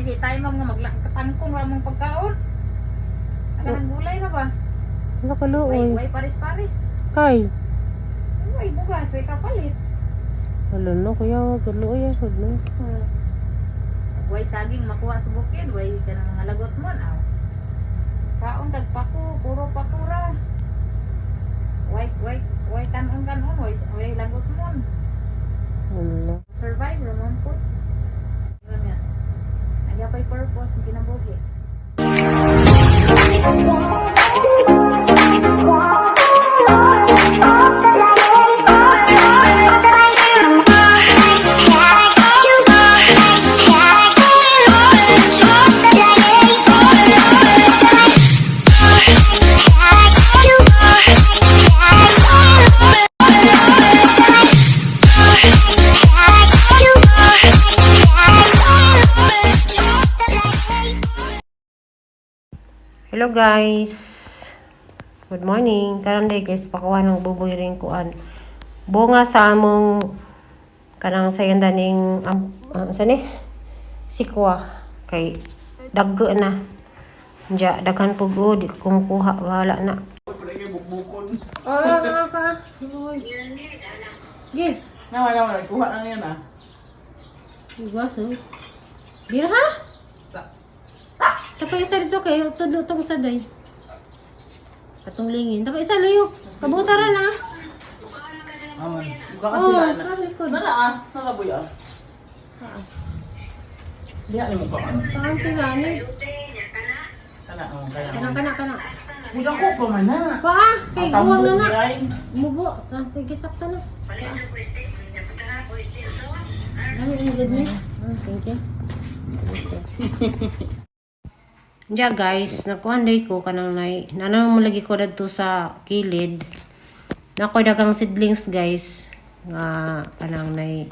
Lagi tayo, ma'am, nga maglakatangkong ra mong pagkaon. Aga ng gulay ra ba? Wala Way, kaluoy. way paris-paris. Kay. Way bugas, way kapalit. Wala no, kuya, kaluoy ay pud no. Way saging makuha sa bukid, way ka ng mga lagot mo aw. Kaon tag pako, puro pako ra. Way way way kanon kanon, way way lagot mo. Wala. Survive ra man po. Yun nga. Nagyapay purpose ang kinabuhi. Hello guys. Good morning. Karon day guys, pakuha ng buboy ring kuan. Bunga sa among kanang sayon daning sa ni? Sikwa kay dagko na. Diya daghan pug di ko kumukuha, bahala na. Ah, ah, ka. Gi, Nawa, nawa, kuha lang yan ah. Iwas oh. Bira ha? Sa. Tapos isa dito kay tudlo tong isa day. Katong lingin. Tapos isa layo. Kabuta ra na. Aman. Buka Oh, sila na. kalikod. Nala ah, nala boy ah. Diha ni mo ka. Kaan sila ani. Kana oh, kana. Kana kana kana. Muda ko pa man na. Ko ah, kay guwang na na. Ay, Mubo. Ah, sige sakto na. Dami ang good ni. Ah, thank you. Diya guys, nakuha day ko kanang nay. Nanang mo lagi ko dadto sa kilid. Nakoy dagang seedlings guys nga kanang nay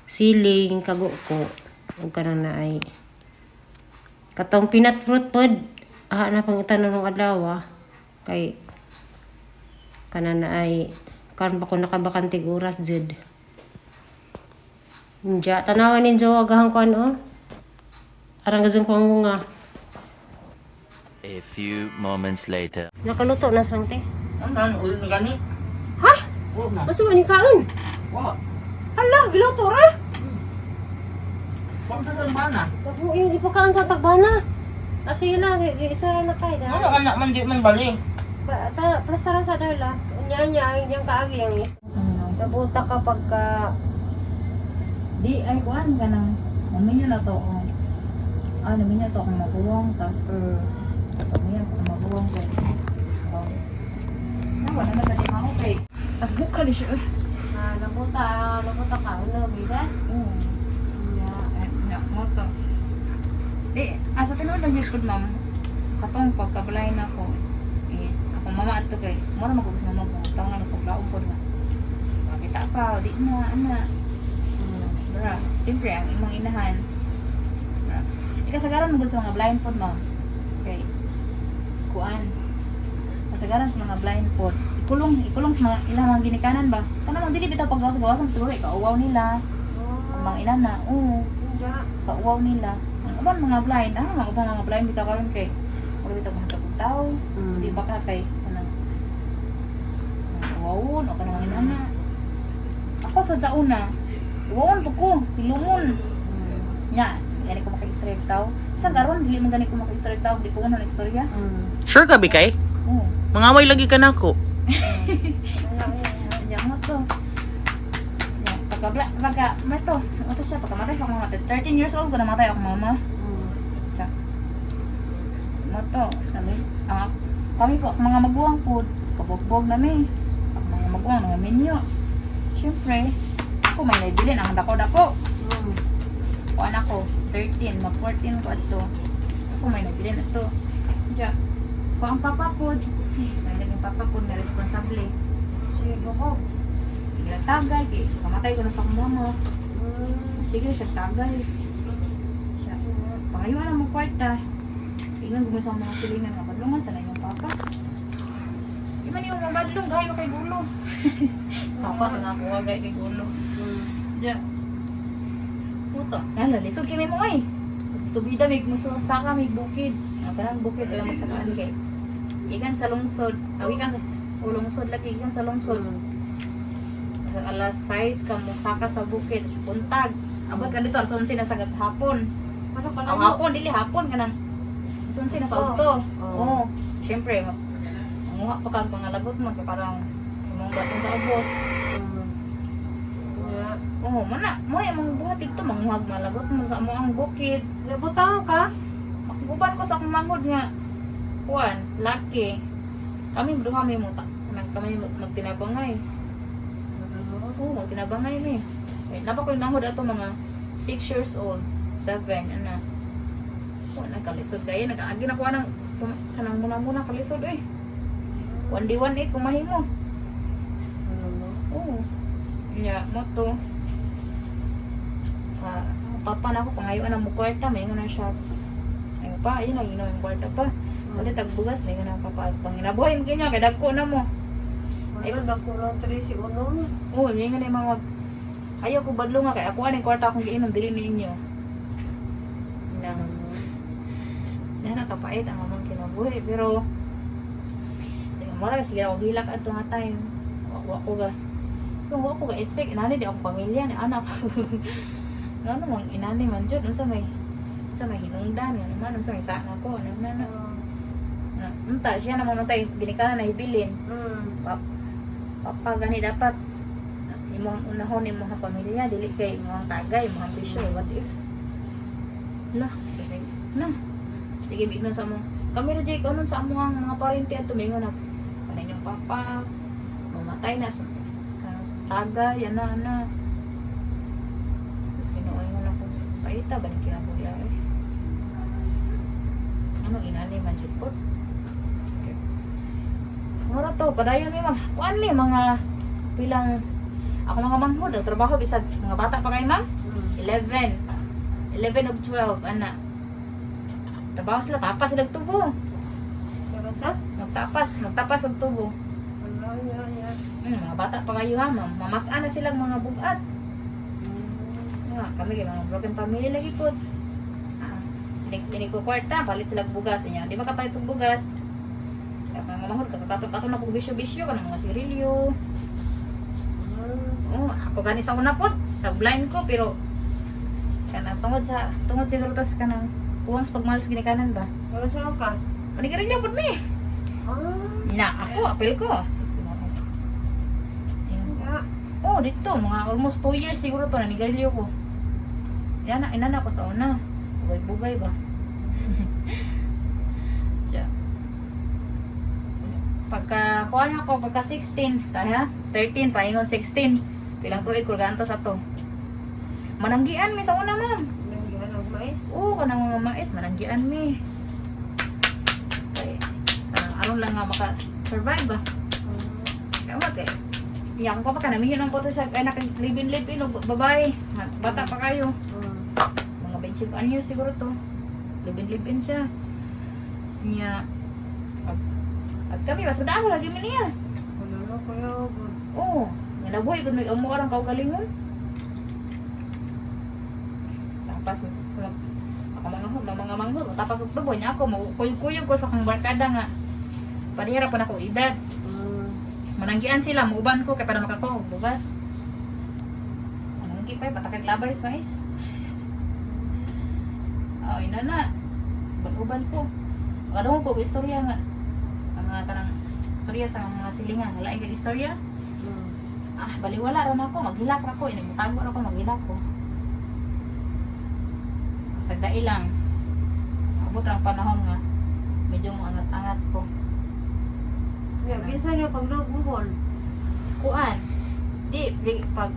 siling kago ko ug kanang naay katong peanut fruit pod ah na pang itanom ng adlaw ah. Kay kanang naay karon pa ko nakabakantig oras jud. Diya, tanawan ninyo agahang kuan oh. Arang gazong ko ang bunga. A few moments later. Nakaluto na sarang te. Ano ano ulo na gani? Ha? Ulo na. Basta ni kaon. Wa. Hala, giluto ra. Wa man ba na? Labo yung ipakaon sa tagbana. Ah, sige lang, isa ra na kay Ano anak man di man bali. Pa, ta, plastara sa dala. Unya nya, ang iyang kaagi ang Nabuta ka pagka Di ay kuan ka nang naminyo na to. Oh. Ah, naminyo to akong maguwang tas naminyo akong maguwang ko. Oh. Na wala na ba mao kay sabuk ka ni siya. Uy. Ah, nabuta, nabuta ka ano, bida? Oo. Unya. Ay, na mo to. Di, asa tinuod lang gyud ma'am. Katong pagkabalay na ko is akong mama adto kay mura man ko sa mama ko taon na nagpaglaom pod na. Makita pa, di na ana. Bra, siyempre ang imong inahan. Bra. Ikasagaran mo gud sa mga blind pod ma'am. Okay. Kuan. Kasagaran sa mga blind pod. Ikulong, ikulong sa mga ilang mga ginikanan ba? Kanang dili bitaw paggawas-gawasan siguro ikauwaw nila. Ang mga inana, oo Unya. kauwaw nila. Ang uban mga blind, mga uban mga blind bitaw karon kay mura bitaw mga tao. Di ba ka kay kanang uwawon o kanang inana. Ako sa una, uwawon po ko, hilumon. Nya, gani ko maka-istorya og tao. Bisan karon dili man gani ko maka-istorya og tao, di ko una na istorya. Sure ka bikay? Oo. Mangaway lagi ka nako. Diyan mo to. Nya, pagka pagka mato, mato siya pagka matay sa akong mama. 13 years old ko namatay akong mama. Siya. Mo to, kami, ang, kami po, ang mga maguwang po, kabugbog nami. Ang mga maguwang, mga minyo. Siyempre, ako may naibilin, ang dako-dako. Kuan ako, 13, mag 14 ko ato. Ako may nabilin ato. Diya, ko ang papa po, eh, may naging papa po na responsable. Sige, ko. Sige lang tagay, kay kamatay ko na sa akong mama. Sige siya tagay. Siya, pangayuan ang mo kwarta. Ingon ko sa mga silingan nga padlungan sa inyong papa. Di man yung mabadlong gayo kay gulo. Papa ka nga kuha gay kay gulo. Diya. Puto. Nala, lisod kay mo ay. Subida mig saka mig bukid. Ang kanang bukid alam mo sakaan kay. Ikan sa lungsod, awikan sa o lungsod lagi ikan sa lungsod. Alas 6 ka mo saka sa bukid, buntag. Abot ka dito alas 11 na sa hapon. Ano ka Ang hapon dili hapon kanang alas 11 na sa udto. Oo. Oo. Syempre, manguha pa kag mga lagot mo kay parang imong baton sa ubos. Yeah. Oo, mo na, mo na imong buhat dito manguhag malagot mo sa amo ang bukid. Nabutangan ka? Makuban ko sa akong manghod nga kuan, laki. Kami duha may muta. Nang kami magtinabangay. Oo, magtinabangay mi. Eh, napa ko yung manghod ato mga 6 years old, 7 ana. Wa na kalisod kayo nagaagi na ko anang kanang muna-muna kalisod eh. 1D18 kung mahimo. Oo. Nya, mo to. Ah, papa na ako pangayuan ang mo kwarta, may na siya. Ay pa, ayun ang yung kwarta pa. Wala tagbugas, may na papa. Panginabuhay mo kinyo, kay dagko na mo. Ay, nagkulang 3 si uno. Oo, may nga na yung mga ayaw ko badlo nga kay ako aning kwarta akong giinom dili ninyo. Na. Na nakapait ang amang kinabuhi pero mura sige ako hilak adto nga time. Wa ko ga. Kung wa ko ga expect inani di akong pamilya ni anak. Ngano mang inani man jud unsa may hinungdan nga naman unsa may saan ako na na na. Na, unta siya naman untay ginikanan na hibilin. Papa gani dapat imong unahon imong pamilya dili kay imong tagay imong bisyo, what if lah kay na sige bignan sa among kami ra jay kanon sa among ang mga parente at tumingon na kanang inyong papa mamatay na sa tagay ana ana. Tapos Ginoo ingon ako paita ba ni kinabuhi ay ano inani man jud pod. Mura to, padayon mi mga kuan mi mga pilang ako mga manghod trabaho bisag mga bata pa kay ma'am. 11 11 of 12 ana. Trabaho sila tapas sila og tubo. Meron sa? Magtapas, magtapas og tubo. Ano, yeah, yeah. Mga bata pa kayo ha, ma'am. Mamas-an na silang mga bugat. Nga, kami kay mga broken family lagi pod. Ah, inig ko kwarta, palit sila og bugas niya. Di ba kapalit og bugas? Kaya mga manghod katong na kog bisyo-bisyo kanang mga sigarilyo. Oh, ako gani sa una pod, sa blind ko pero kanang tungod siguro to sa kanang kuwang sa pagmahal sa ginikanan ba. Ano saan ka? Manigarilyo pod mi. Ah, Na ako apel ko. Sus Ginoo. yeah. Oh, dito mga almost 2 years siguro to nanigarilyo ko. Inana inana ko sa una. Bugay-bugay ba. Siya. Pagka kuha na ako pagka 16, kaya 13 paingon 16. Pilang tuig ko ganto sa to. Mananggian mi sa una, ma'am. Nanggihan og mais. Oo, kanang mga mais, mananggian mi. Kay kanang aron lang nga maka-survive ba. Kaya mo kay Iyang pa pa kanami yun ang puto sa ay naka-live-in live-in og babae. Bata pa kayo. Mga 25 anyo siguro to. Live-in live-in siya. Niya ag kami basta daan lagi mi niya. Ano na kuya? Oo, nga nabuhay gud may amo arang kaugalingon. Tapas ako mga mga manghod, tapas og tubo niya ako magkuyog-kuyog ko sa akong barkada nga parehara pa na ko edad. Mananggian sila, muuban ko kay para makakuha og bugas. Mananggi pa, patakag labay sa mais. Oh, ina na. Uban-uban ko. Makadungog ko og istorya nga. Ang mga tanang istorya sa mga silingan, lain kag istorya. Ah, baliwala ra na ako, maghilak ra ko, inig mutago ra ko, maghilak ko. Sagdai lang. Abot ra ang panahon nga medyo moangat-angat ko. Yeah, kinsa niya pag buhol? Kuan. Di pag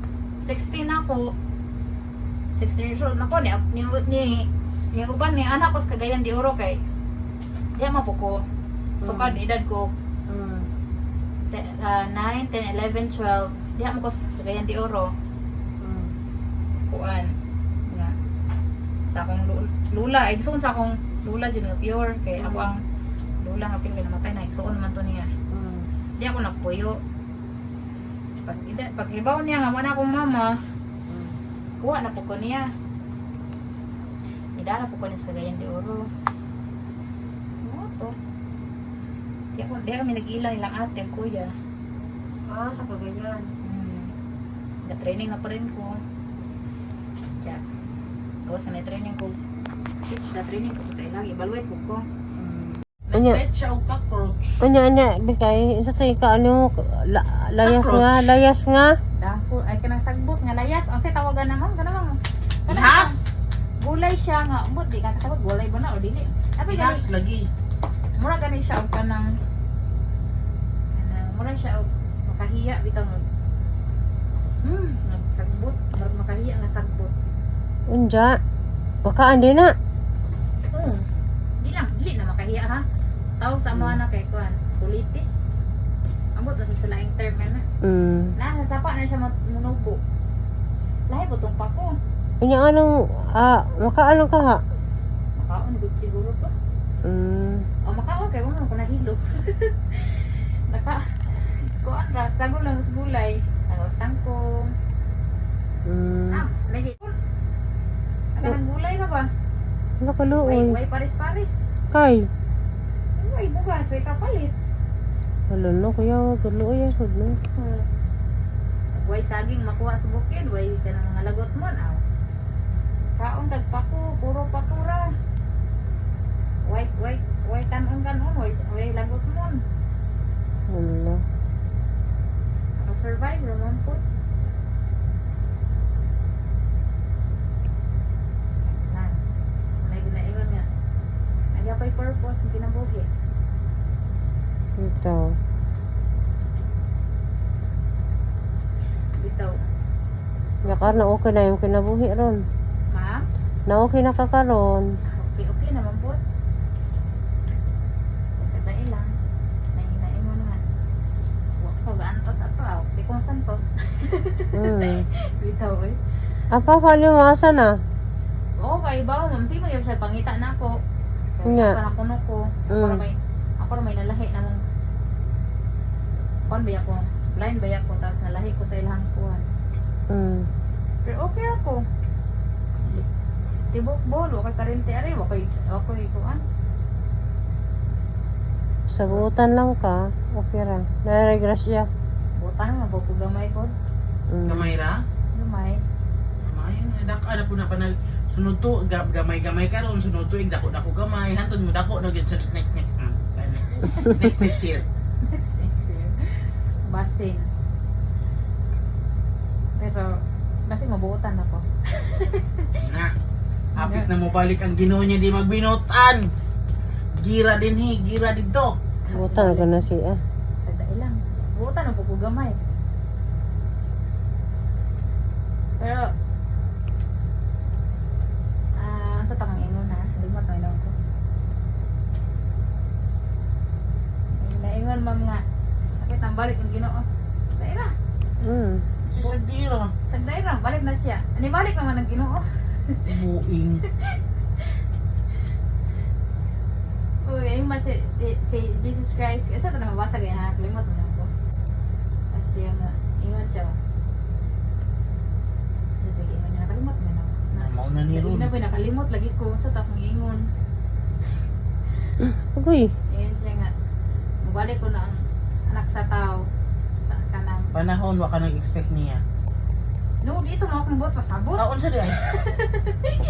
16 ako, 16 years old na ko ni ni ni, ni uban ni anak ko sa Cagayan de Oro kay diya man po ko sukad edad ko 9, 10, 11, 12 diha man ko sa Cagayan de Oro kuan nga sa akong lula igsoon sa akong lula jud nga pure kay ako ang lula nga pure kay namatay na igsoon man to niya. Di ako nagpuyo pag ida pag hibaw niya nga wala akong mama, kuha na po ko niya. Nagdala po ko na sa Cagayan de Oro. Ano to? Di kami nag-ila nilang ate, kuya. Ah, sa Cagayan. Na-training na pa rin ko. Kaya, gawas na na-training ko. Yes, na-training ko sa ilang. Evaluate ko ko. Anya. Nagpet siya og cockroach. Anya anya bikay isa sa ka ano layas nga, layas nga. Dako, ay kanang sagbot nga layas. Ang sa tawagan naman, kanang kanang Ihas! gulay siya nga. Umbot, di ka kasabot, gulay ba na o dili? Abi gani, Ihas lagi. mura gani siya og kanang kanang mura siya og makahiya bitaw nga nagsagbot, murag makahiya nga sagbot. Unja. Makaan din na. Di lang, dili na makahiya ha. Tawag sa mga na kay kuan, kulitis. Ambot na sa laing term na. Nasa sapa na siya munubo. Lahi po tong pako. Unya anong makaan ka ha? Makaon gud siguro to. O makaon kay wala ko nahilo. Naka kuan ra sagol lang mas gulay. Tapos tangkong. Ah, lagi. Aga ng gulay ra ba? Ano Way kaluoy? way paris-paris. Kay. Way bugas, way kapalit. Wala no kuya, kaluoy ay sud no. Way saging makuha sa bukid, way kanang mga lagot mon aw. Kaon kag pako, puro pako ra. Way way way kanon kanon, way way lagot mon. Wala. Naka-survive ra man po. Lang. May ginaingon nga. Nagyapay purpose ang kinabuhi. Ito. Bitaw. Yakar na okay na yung kinabuhi ron. Ma? Na okay na ka karon. Okay, okay naman po. Sa dai lang. Nahinaingon nga. Wa ko gaantos ato aw. Di ko santos. Bitaw eh. Ah, papa ni mo asa na? Oo, kay ba ma'am sige mo siya pangita na ako. Kaya Nga. asa na kuno ko. Ako ra may nalahi na mong kuan ba ako? Blind ba ako tapos nalahi ko sa ilahang kuan. Pero okay ra ko. Tibok bol, okay karente ari, okay okay kuan. Sa buutan lang ka. Okay ra. Nare-grasya. Butan na ko gamay pod. Gamay ra? Gamay. Gamay. Dak ana po na panag sunod to gamay-gamay karon sunod tuig dako dako gamay hantod mo dako no gyud sa next next na. Next next year. Next next year. Basin. Pero basin mabuotan ako. Na. Hapit na mo balik ang Ginoo niya di magbinutan. Gira din hi, gira dito. Buutan ka na siya. Tagdai lang. Buotan ang ko gamay. Pero sa takang ingon ha, limot na ingon ko. Naingon ma'am nga. Sakit ang balik ang Ginoo. Dai ra. Si sa gira. Sagday ra, balik na siya. Ani balik naman ang Ginoo. Buing. Uy, ayun ba si Jesus Christ, isa ito na mabasa gaya ha, kalimot mo na ako. Kasi yung ingon siya. Dito ingon niya, nakalimot mo na ako. Na mao na ni Lagi ron. na ba, nakalimot lagi ko, sa takong ingon. Uy. Ingon siya nga, mabalik ko na ang anak sa tao, sa kanang. Panahon wa ka nag-expect niya. No, dito mo akong buot, pasabot. Taon sa di ay.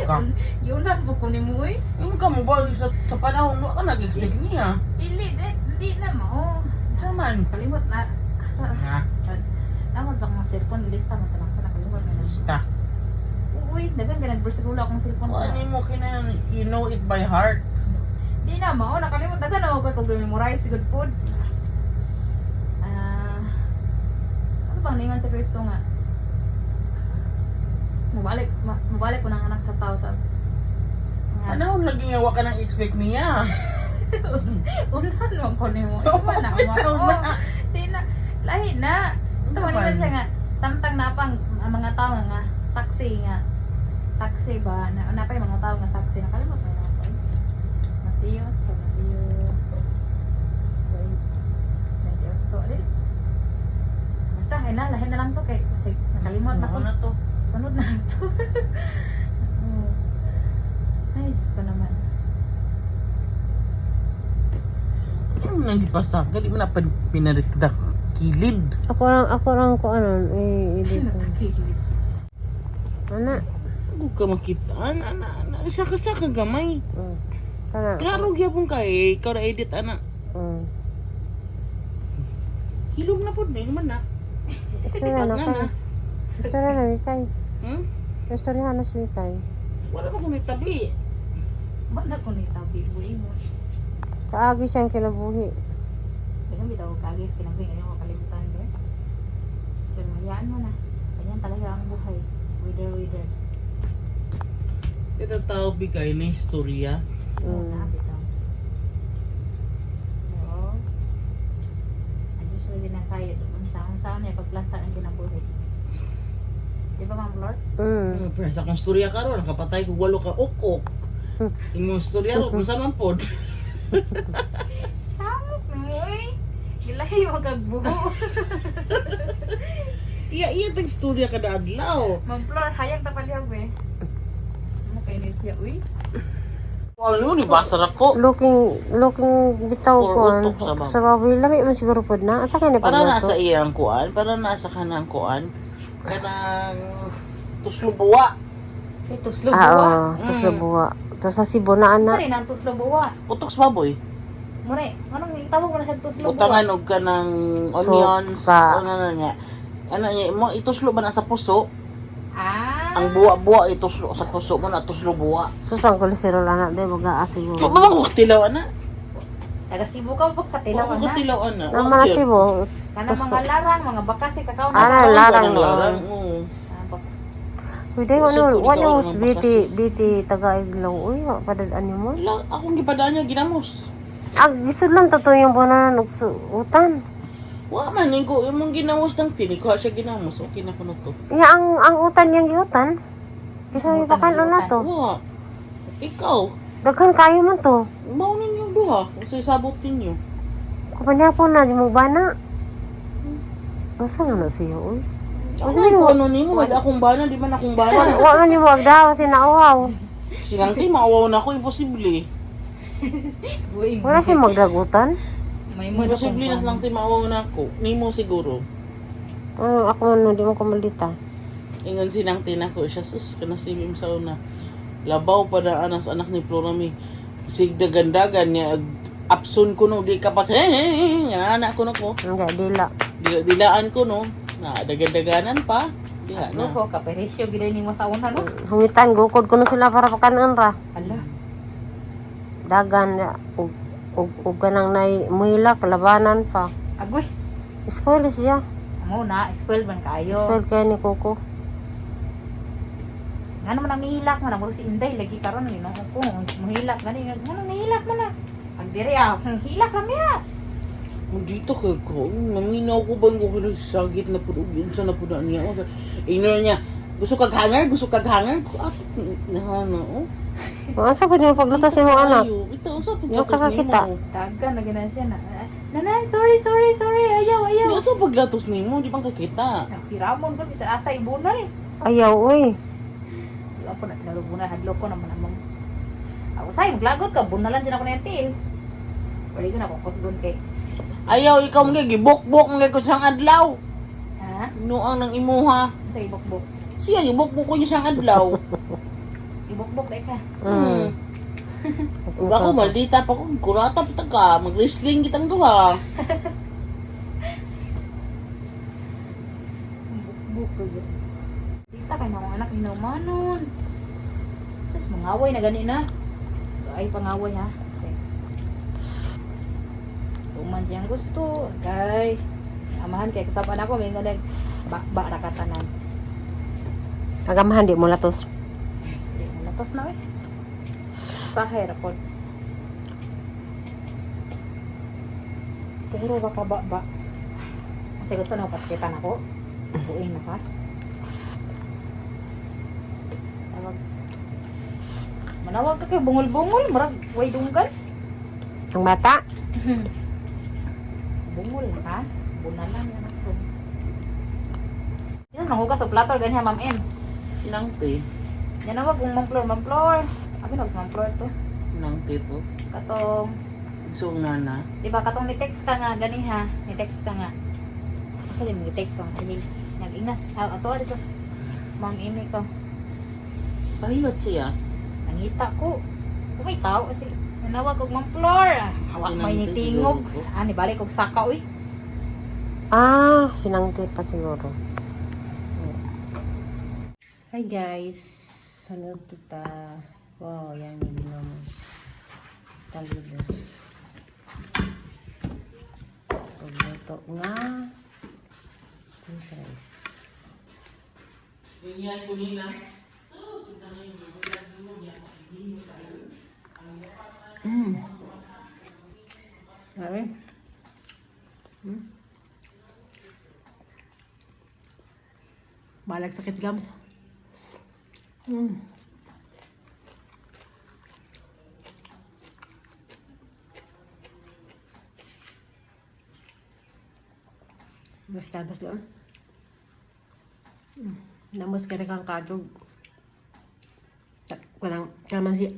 Ka. Yun lang po ko ni mo eh. Yung ka mo ba sa panahon wa ka nag-expect niya. Dili, di, di na mo. Sa man. Kalimot na. Sa, Na, Namon sa akong cellphone, lista mo tanong ko, nakalimot na. basta. Uy, dagan ka nag-barcelona akong cellphone Kung ko. ano mo kina you know it by heart. Di na mao nakalimot dagan na ko kung memorize good food. Ah, ano bang ningon sa Kristo nga? Mubalik, mubalik ko ng anak sa tao sa nga. Panahon lagi nga wa ka nang expect niya. Ulan lang ko nimo. Iba na Bitaw mo. na. Di na lahi na. Ito Ano man man? siya nga samtang napang ang mga tao nga saksi nga saksi ba na napay mga tao nga saksi nakalimot na ako. Eh. Mateo, sa Mateo. Wait. Mateo. So, dili. Basta ay na lahi na lang to kay kasi nakalimot na ko. Mao na to. Sunod na lang to. Oh. Ay, Ano nang gipasa? Gali mo na pinarikda kilid. Ako lang ko ano, eh, dito. Ana. Ako ka makita. Ana, ana, ana. Isa ka sa kagamay. Kana. Klaro gyapon kay ikaw ra edit ana. Hilom na pod may man na. Istorya na Nga kay. na. Istorya na mikay. Istorya na si mikay. Wala man ko may tabi. Ba na ko ni tabi buhi mo. Kaagi siyang kinabuhi. Pero bitaw kagis kinabuhi ngayon ko kalimutan ba. Pero hayaan mo na. Ganyan talaga ang buhay. Wither wither. Kita tao bigay na istorya. Na bitaw. Oo. Ang usually nasayod unsa unsa niya pagplastar ang kinabuhi. Di ba, Ma'am Lord? Mm. Pero sa akong istorya karon nakapatay ko walo ka ok-ok. Imong istorya ro kung sa man pod. Samok mo eh. Gilahi mo kag buho. Iya iya tag istorya kada adlaw. Ma'am Flor, hayag ta palihog eh. Mo kay ni siya uy. Ano ni basa ra ko. Looking looking bitaw Or ko utok sa baboy. sa baboy lami man siguro pod na. Asa kay ni Para pagluto? nasa iyang kuan, para nasa kanang kuan. Kanang tuslubuwa. Eh, tuslo Ah, buwa. oo, tuslo buwa. So, sa Cebu na ana. Sorry, nang tuslo buwa. Utok sa baboy. Muna, anong itawag mo na siya tuslo buwa? Utangan og kanang onions, Suka. ano na niya. Ano niya, mo ituslo ba na sa puso? Ah. Ang buwa-buwa ituslo sa puso mo na tuslo buwa. Sus ang kolesterol ana day baga siguro. Ba ba ko tilaw ana? Taga Cebu ka pagkatilaw Wa ko na. tilaw ana. Naman na Cebu. Kana mga larang, mga bakasi kakao Ana, na. larang larang larang. noon. Oo. Ah, Uy, day wano Usod ko, wano ikaw naman biti biti taga iglaw. Uy, wa padad-an nimo. Wala, akong gipadaan niya ginamos. Ag isud lang to yung buwanan og utan. Wa man ko imong ginamos ng tinik ko siya ginamos. Okay na kuno to. Nga ang utan yang giutan. Kisa may Ang utan, pakalo na to. Wa. Ikaw, Daghan kayo man to. mao ninyo duha. Usay sabot ninyo. Kupanya po na di mo bana. Masa nga na siya uy. Ako ay ko ano nimo, wag akong bana, di man akong bana. Wa man nimo agdaw sinauhaw. Sinangti maawaw na ako, imposible. Buing. Wala siya magdagutan. May mo Imposible na sinangti maawaw na ako. Nimo siguro. Ano ako man di mo kumaldita. Ingon sinangti na ko siya sus kana si Bim sa una. Labaw pa na anas anak ni Flora mi. Sigdagandagan niya apson ko no di kapat hey, hey, hey, nga anak ko no ko. Hindi dila. Dila, dilaan ko no. Na dagandaganan pa. Diha na. Luho, kaperesyo, gilay ni mo sa una, no? Hungitan gukod kuno sila para pakanon ra. Ala. Dagan og og og kanang nay muhilak labanan pa. Agoy. Spoil siya. Amo na, spoiled man kaayo. Spoil kaya ni Coco. Ngano man ang nihilak man, ang si Inday lagi karon Ginoo ko, muhilak gani, ngano nihilak man na. Pag diri ah, hilak lang ya. Kung dito kay ko, maminaw ko ba ko sagit na pud og unsa na pud na niya. Unsa Ingnon niya, gusto kag hanger, gusto kag hanger. Ko at na oh. Asa pud mo pagluto sa imong anak? Ayo, ito unsa Yung paglatos kakakita. nimo? Dagan na ginan siya na. Nanay, sorry, sorry, sorry. Ayaw, ayaw. Di unsa paglatos nimo, di bang kakita? Hiramon ko bisan asa ibunal. Ayaw uy. Di ako na tinalubunal hadlok ko naman among. Ako say maglagot ka bunalan din ako na tiil. Wala ko na kung kusgon kay. Ayaw ikaw mga gibukbok mga ko siyang adlaw. Ha? Nuang ng imuha. Sa ibukbok. Siya gibukbok ko niya siyang adlaw. Ibukbok dai ka. Ug ako maldita pa ko, kurata pa ta ka, mag-wrestling kitang duha. Bukbok ko. Kita kay na akong anak hinaumanon. Sus, mangaway na gani na. Ay pangaway ha. Okay. Tuman siyang gusto. Kay amahan kay kasapan ako may nga nag ba ra katanan. Agamahan di mo latos. Di mo latos na eh. Sahay ra pod. Puro ba ka ba ba? Kasi gusto na paskitan ako. Buing na ka. Tawag. Manawag ka kay bungol-bungol, murag way dunggan. Ang bata. Bungol na ka. Bunalan nga na ko. Ito nanghugas og plato ganyan Ma'am M. Nangti. Yan naman kung Ma'am Flor, Ma'am Flor. Abi na Ma'am Flor to. Nangti to. Katong Igsoong nana. Di ba katong ni-text ka nga gani ha, ni-text ka nga. Asa din ni-text ko? I mean, nag-inas. Ah, ato dito sa Ma'am Amy ko. Pahiwat siya. Nangita ko. Kung may tao si nanawag og Ma'am Flor. Hawa may Sinangte nitingog. siguro ko. Ah, nibalik og saka uy. Ah, sinangte pa siguro. Hi guys, sunod kita. Wow, yan yung ginamos. Talibos. Pagluto nga. Pink rice. Ganyan ko nila. Grabe. Balag sakit gums. Mas labas doon. Namos ka na kang kadog. Walang kalamansi.